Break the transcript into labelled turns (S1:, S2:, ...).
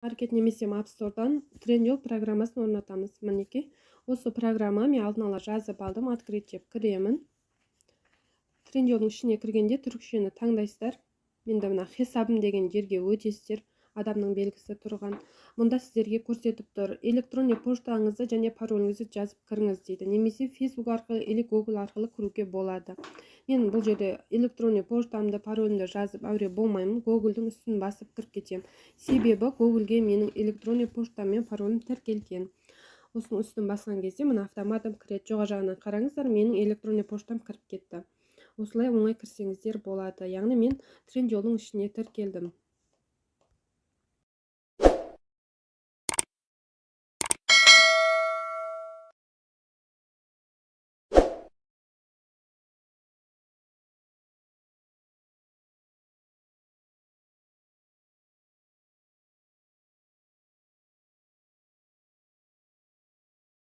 S1: Маркет немесе App Store'дан Trendyol программасын орнатамыз. Мінекей, осы программа. Мен алдын ала жазып алдым. «Открыть» деп кіремін. Trendyolдың ішіне кіргенде түрікшені таңдайсыздар. Енді мына «Hesabım» деген жерге өтесіздер, адамның белгісі тұрған. Мұнда сіздерге көрсетіп тұр: электронный поштаңызды және пароліңізді жазып кіріңіз дейді. Немесе Facebook арқылы или Google арқылы кіруге болады. Мен бұл жерде электронный поштамды, паролімді жазып әуре болмаймын, Google'дың үстін басып кіріп кетемін. Себебі Googleге менің электронный поштам мен паролім тіркелген. Осының үстін басқан кезде, мына, автоматом кіреді. Жоғары жағынан қараңыздар, менің электронный поштам кіріп кетті. Осылай оңай кірсеңіздер болады. Яғни мен Trendyolдың ішіне тіркелдім.